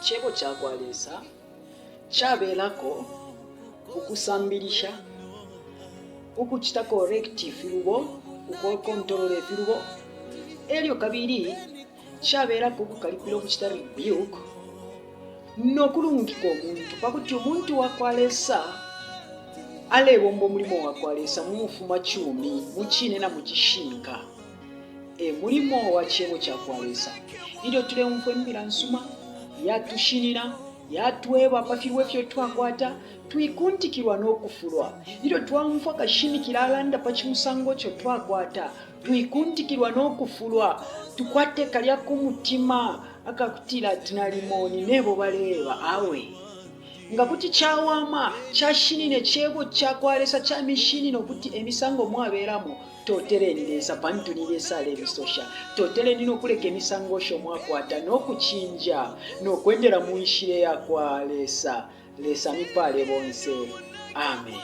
Icebo ca kwa Lesa cabelako ukusambilisha, ukucita correct ifilubo, ukukontolola ifilubo, e lyo kabili cabelako ukukalipila, ukucita rebuke, no kulungika umuntu pa kuti umuntu wa kwa Lesa alebomba umulimo wa kwa Lesa mu bufumacumi, mu cine na mu cishinka. E mulimo wa Cebo ca kwa Lesa. Ilyo tuleumfwa imbila nsuma, yatushinina, yatweba pa filubo ifyo twakwata, twikuntikilwa no kufulwa. Ilyo twaumfwa kashimikila alanda pa cimusango ico twakwata, twikuntikilwa no kufulwa. Tukwate kalya ku mutima akakutila ati nalimo ni nebo baleeba. Awe. Nga kuti cawama cashinine Cebo ca kwa Lesa camishinina ukuti e misango mwabelamo, Toteleni Lesa pantu ni Lesa alemisosha. Toteleni no kuleka imisango isho mwakwata no kucinja no kwendela mu nshila iya kwa Lesa. Lesa amipale bonse. Amen.